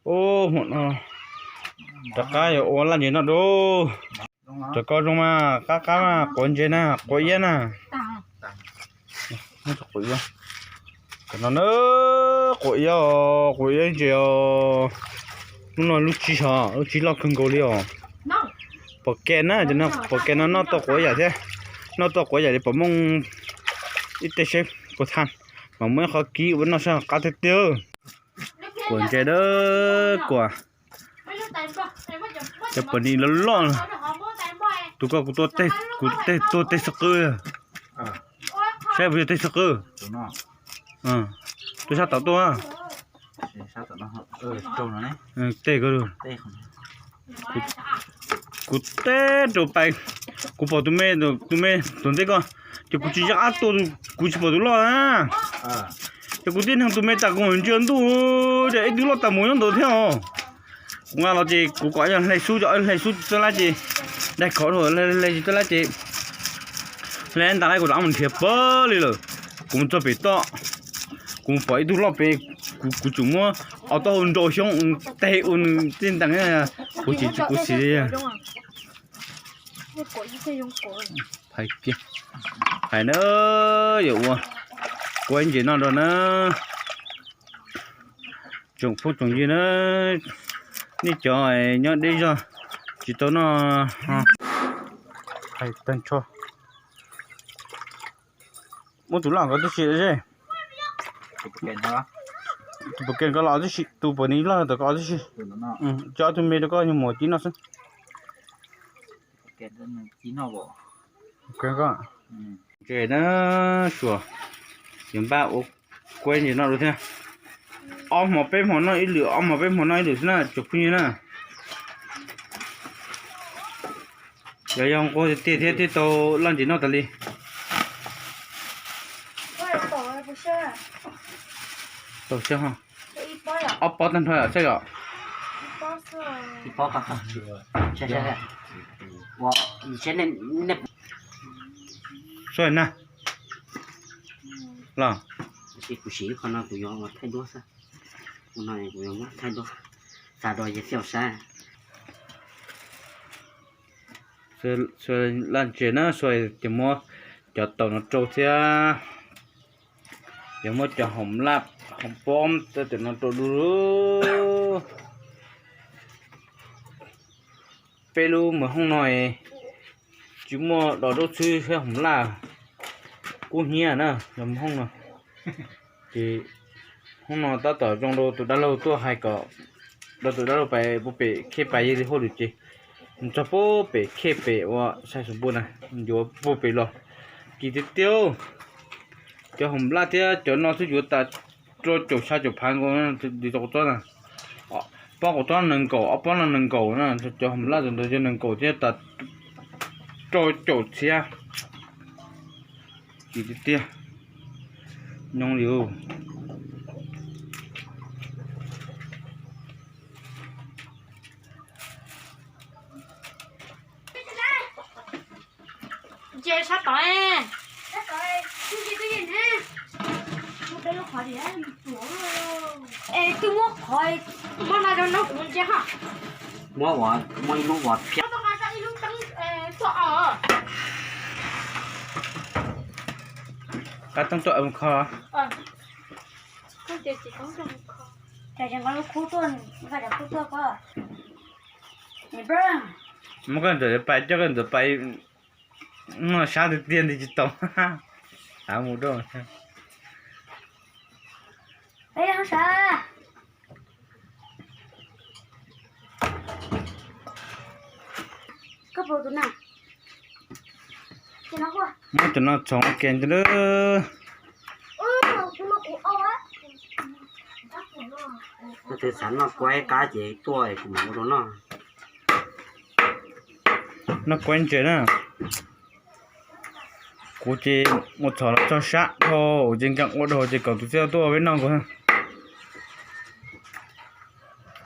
Ub, hmo no rov qab yuav ua laj ntses noj dua. Cov ko zoo mas qab qab mas quav ntses na, quav iab na. Quav iab, cov no na, quav iab os, quav iab ntses os. Lub no lub tsib hos, lub tsib loj kawg nkaus li os. Pom ke na, cov no pom ke no noj tau quav yam thiab, noj tau quav yam li pom mooj ib teg seb puas tag, mas muaj ib qho kib ua noj sab qab tiag tiag. Quav ntses dawb kuas, cov pom ni loj loj. Tus ko kuv tua, kuv tua tej xub qwb. Saib puas yog tej xub qwb. Tuaj sab tom tuaj. Tej ko, kuv teb rau pais, kuv pom tus me, tus me tus ntej ko, ces kuv tsis nco qab tua, kuv tsis pom tus loj na. Ces kuv tib neeg tus me tas kuv ntsia ntuj, ces ib tug loj tas mus nyob ntawd thiab os. Kuv nqa los ces kuv kom hlais xub, hlais xub tsis txawj lab ces, daig khov dhau, hlais tsis txawj lab ces, hlais ntas lab kuv rov mus nrhiav pawg li lawm. Kuv mus txog pem toj, kuv mus pom ib tug loj pem, kuv tsum muab ob taub hau nrau xyoob teg ua nws tej ntees, kuv tsis, kuv xis li. Hais na, yuav ua kuav ntses noj dua na. Tsoom phooj tsoom ywg na, nej cov nyob deb zog tsis tau noj, hais tag nrho. Muab tus loj ko tib si ze. Tus pom ke ko los tib si, tus pom ni loj tom ko tib si. Cov ob tug me rau koj nyuag muam kib noj xwb. Ntses na, suav, yuav npaj ua kuav ntses noj dua thiab. Ob hmo peb hmo noj ib lwm, ob hmo peb hmo noj ib lwm xwb na tsoom phooj ywg na. Yog, yog nquag tiag tiag thiab thiaj tau laj ntses noj tas li. Tau xwb, ob pob tag nrho yom, saib yom. Saib na. Los, kuv siv qhov no kuv yuav thaij duab xwb. Qhov no kuv yuav muab thaij duab, xav rau yawg Xyooj saib. Laj ntses na, ces muab cov taum no rau thiab. Yog muab cov hoom laj, hoom pob tej no rau dua. Peb lub mos hooj no tsis muaj dos daub xwb thiab hoom laj kub hnyiab na, yog mos hooj no. Ces hnub no tab tom zoo rau tus dab laug tuaj hais kom rau tus dab laug pais puag pem khej pais yog li hauj lwm ces mus txog puag pem khej pem ua sai xus npua na, yuav puag pem los. Kim tiag tiag. Cov hoom laj thiab cov no xwb yuav tas rau caum xya caum phav nkaus li tau kuv tsob na. Pob kuv tsob nees nkaum, ob pob no nees nkaum na, cov hoom laj ntawd yog nees nkaum thiab tas rau caum txhiab. Kim tiag tiag. Nyob li. Ntses sab tod. Es twb muab qhov, muab no rau neb kuv ntsia ha. Muab ua, muab ib lub ua phiab. Qab toob tuaj mus kho. Muab koj ntawm pais coj koj ntawm pais. Sab tiag tiag nti tsis tau. Av mus rau. Muab cov no txhoov ua ke ntag. Tus xav noj kuaib qab ces tuaj kuv mam ua rau noj. Noj kuaib ntses na. Kuv ces mus txhom los txog sab dhau ces nkees ua dhau ces kom tus txiv tuaj peb noj nkaus.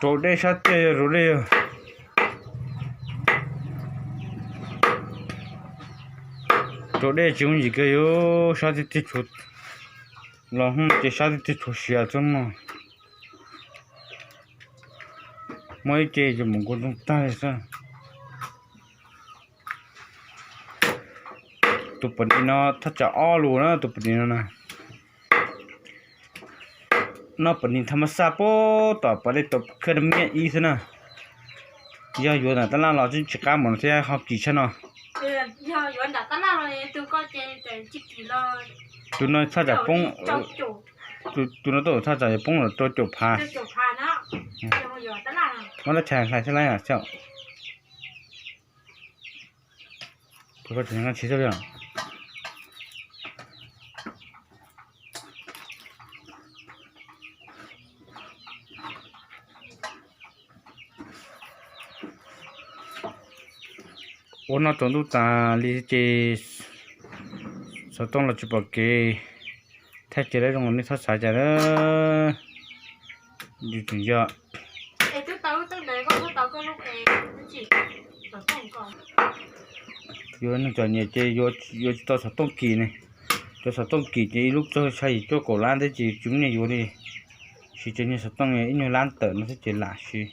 Rau dej sab tiag yog rau dej. Rau dej tsis yooj yim kiag yus sab tiag tiag tshuav. Los hnub ces sab tiag tiag tshuav siav xwb mog. Muab ib ce ces mus nkaus zoo tag li xwb. Tus pos nis no thaj tsam ob lus na, tus pos nis no na. Noj pos nis thaj ma xaj puag tom pas dej tau khawb miaj ib xwb na. Yog yuav ntawm tab laj los tsis qab mus no thiab ho kim tshaj no. Tus no thaj tsam poob, tus no tuaj thaj tsam yuav poob los rau caum phav. Muab lab chais hlais thiab lab xyov. Ua noj tsaus ntuj tas li ces xov tooj los tsis pom kev, thaij kiag lawm zoo nej txhob xav cas na. Yus tseem yog yuav neeg txom nyem ces yuav tsis tau xov tooj kim ne. Cov xov tooj kim ces ib lub txog tshaj yim cuaj kaum lab ntawd ces tsis muaj neeg yuav li. Siv cov niag xov tooj ib nyuag lab tawm no xwb ces lam siv.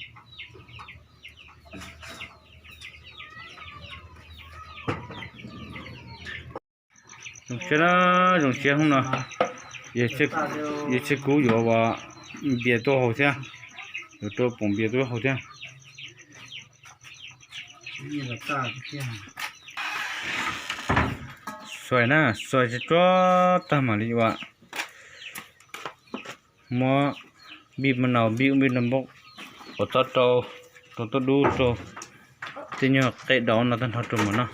Zoo siab na, zoo siab hnub no yawg Txhiaj Kub yuav npias tuaj haus thiab, yuav rau poom npias tuaj haus thiab. Xuaim na, xuaim tsuag tsuag tag mam li ua. Muab npij maj nau, npij ub npij no, npauj, pov tob rau, rau tuaj dub rau, tej nyuag qe daus no tag nrho rau mam noj.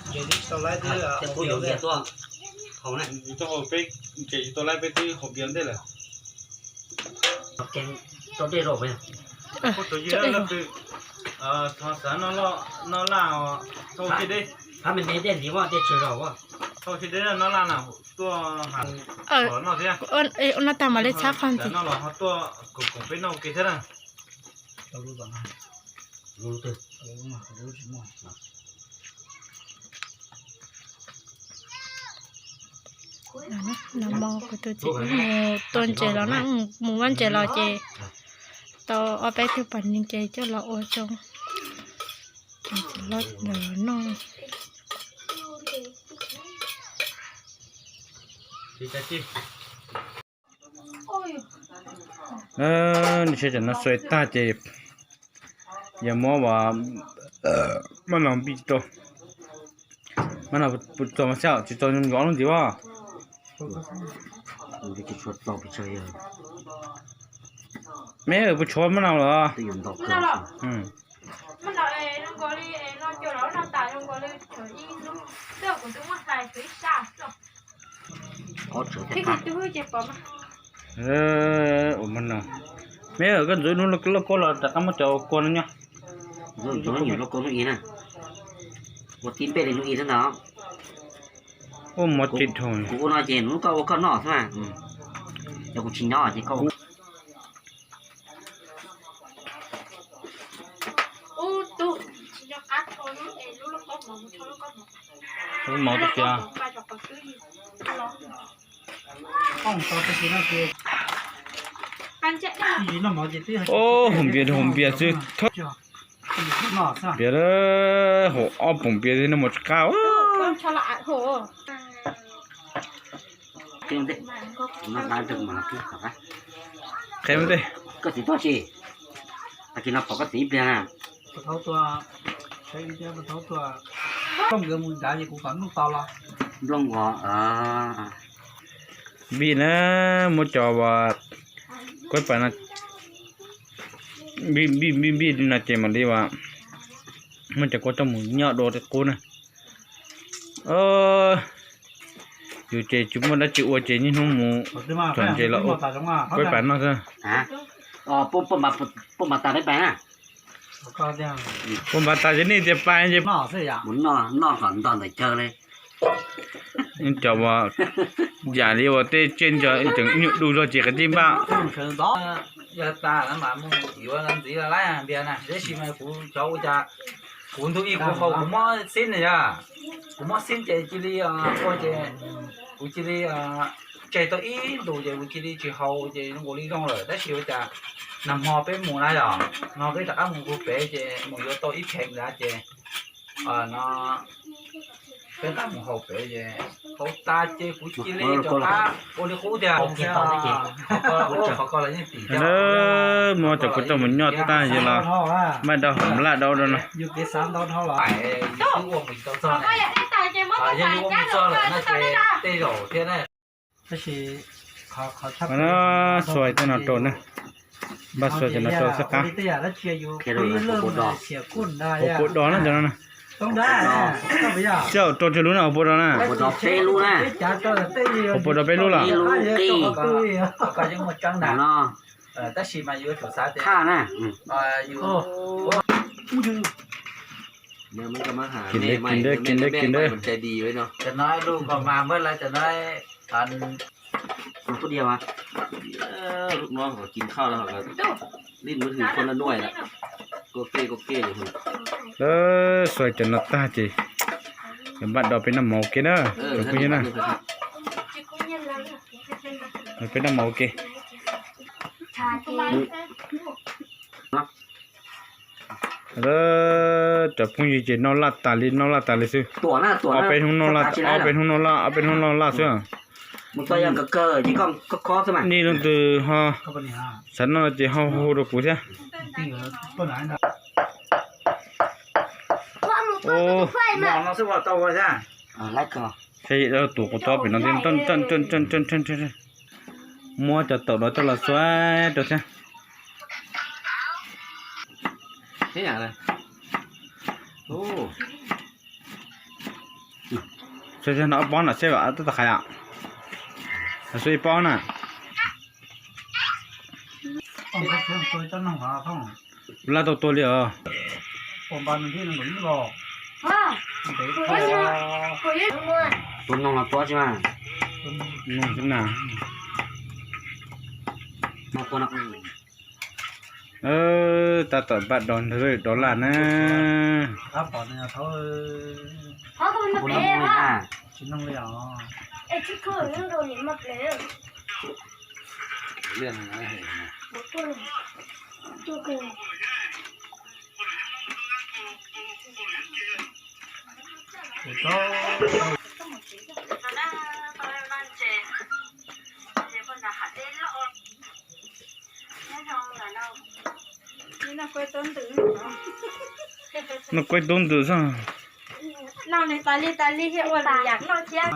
Peb tsis tau laib peb twb haus npias ntej lawm. Kuv tus yawg leej twg thov xav noj laj, thauj xyab deb, thauj xyab deb noj laj na, tuaj noj thiab. Ua no tag mam li txhab qhov ntxiv. Noj los ho tuaj koom koom peb noj ua ke thiab na. Nag hmo kuv tus txiv mus tua ntses los na, mus vaj ntses los ces tau ob peb tug pos nis ces coj los ua rau txiv hlob lawv noj. Nws sawv tsees no xuaim tag ces yog muab maj nau npij rau. Maj nau puas txaus mas xyaum tsis txaus zoo nkaus lub ntxiv as. Me puas tshuav maj nau los? Ua maj nau. Me koj ntxuav ib lub lauj kaub los rov qab muab cov kua no nyob. Ntxuav nyuam lauj kaub lub i na. Ua tib npej li lub i xwb ntag. Ua mov tsis dhau. Kuv ua no ces nws koj ua koj noj xwb na. Yog kuv tsis nyob ces koj ua. Lub mov tag kis. Ub, haus npias haus npias xwb. Npias, haus ob poom npias xwb noj mov tsis qab. Qhia ua ntej, koj txiv tuaj tsis? Tag kis no pom koj txiv ib pliag na. Nplooj os, npij na, muab cov uas kuab pas no npij npij npij npij li no ces mam li uas muab cov kua coj mus nyob dua qub na. Yus ces tsis muaj dab tsi ua ces niaj hnub mus txog ntses los ua kuab pas noj xwb. Puas npav tas ces nej tias pais ces mus noj kom ntog ntawm chaw li. Cov uas yam li uas tej tsiaj nco tseem ib nyuag du zog ces qas tij npaj. Kuv ntu ib kuv haus kuv mob xib na yog, kuv mob xib ces cia li ua ces kuv cia li tseg tau ib ntus ces kuv cia li tsis haus ces zoo nkaus li zoo lawm, tab sis ua cas nag hmo peb mus na yog, nag hmo peb rov qab mus pem ces mus yuav tau ib pheem ntawd ces no peb rov qab mus haus pem ces haus tas ces kuv cia li rov qab ua li qub tiag. Qhov ko los yeej tim muab cov kua txob mus nyoj tag ces los npaj dau hauv laj dau no. Yog li ua mus txog lawm no ces tej zaum thiab na. Xuas tej no rau na, npaj xuas cov no rau xwb qab. Hauv puas dos na cov no na. Xyaum rau tsawg lub na, hauv puas dos na? Hauv puas dos peb lub los? Kis dawb kis dawb kis dawb. Xuas cov no tag ces npaj do peb noj mov ua ke na, cov phooj ywg na. Peb noj mov ua ke. Cov phooj ywg ces noj laj tas li, noj laj tas li xwb. Ob peb hnub noj laj, ob peb hnub noj laj, ob peb hnub noj laj xwb. Nej leej twg ho xav noj ces ho hu rau kuv thiab. Tuav qhov tsob pem no, muab cov taum no coj los xuas rau thiab. Xuas no ob pob no seb tab tom qhais os. Xuas ib pob na. Laj tau tua li os. Tua noog los tua xwb na. Tab tom npaj do nrog dov laj na. Noj kuaib tub ntws xwb. Noj nws tas li tas li thiab ua lwm yam noj thiab.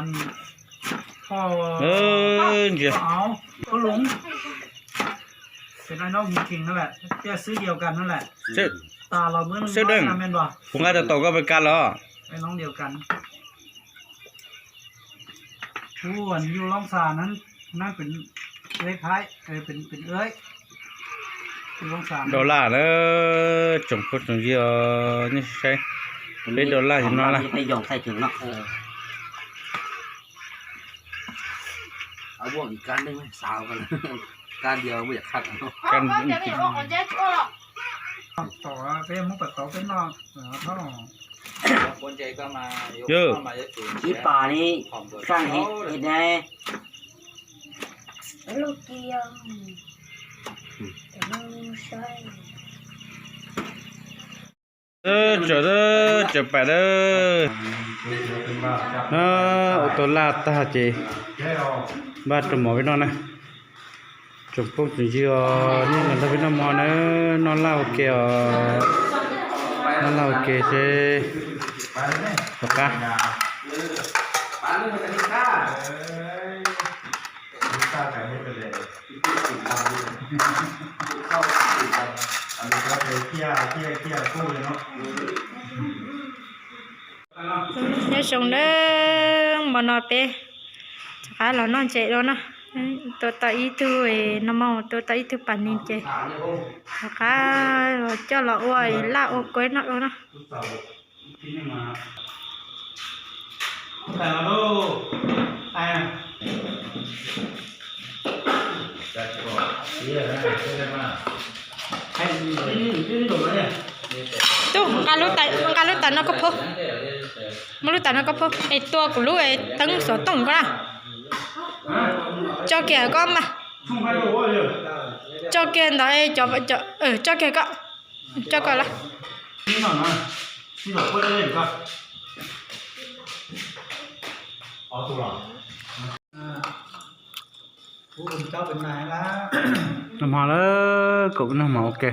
Ntsia. Sawv deej, kuv nqa cov taum koj pais kav los. Dov laj na, tsoom phooj tsoom ywg os, nej saib, peb dov laj no laj. Ib pas li saj li ne. Tsaws, tsaws pais lawm. Ua tau laj tag ces npaj rau mov peb noj na. Tsoom phooj tsoom ywg os, nej los nrog peb noj mov na, noj laj ua ke os, noj laj ua ke seb tom qab. Nyob zoo nawb, hmo no peb rov qab los noj ntses dua no. Tua tau ib tug, no mas tua tau ib tug pas nis ces rov qab los coj los ua laj ua kuaib noj dua no. Tub, Nqa lub tais no koj phauj. Muab lub tais no koj phauj es tua kuv lub teeb xov tooj koj na. Tso kiag koj mas. Tso kiag ntawd, tso kiag koj. Tso koj los. Noj hmo lawm, kaum noj hmo ua ke.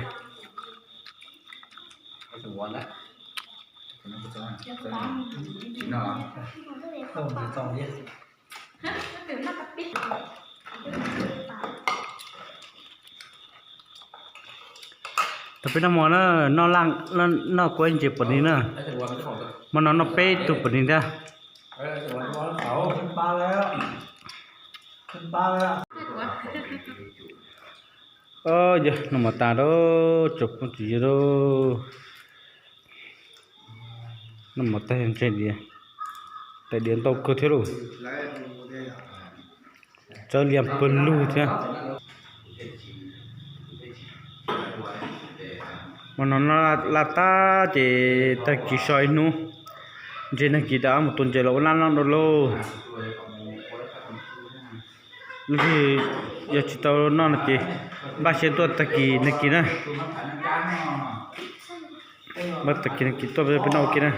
Tau peb noj hmo na, noj laj, noj kuab ntses pom ni na. Hmo no noj peb tug pom ni thiab. Yog noj hmo tas lawm, tsoom phooj ywg lawm. Noj hmo tas yog ntse diav, tais diav ntau kawg thiab lauj. Tsawb lias pawg lug thiab. Hmo no noj laj tag ces tag kis so ib hnub, ntshe nag kis rov mus tua ntses los ua laj noj dua lauj. Lub hlis yog tsis tau noj no ces npaj siab tuaj tag kis nag kis na. Npaj tag kis nag kis tuaj peb noj ua ke na.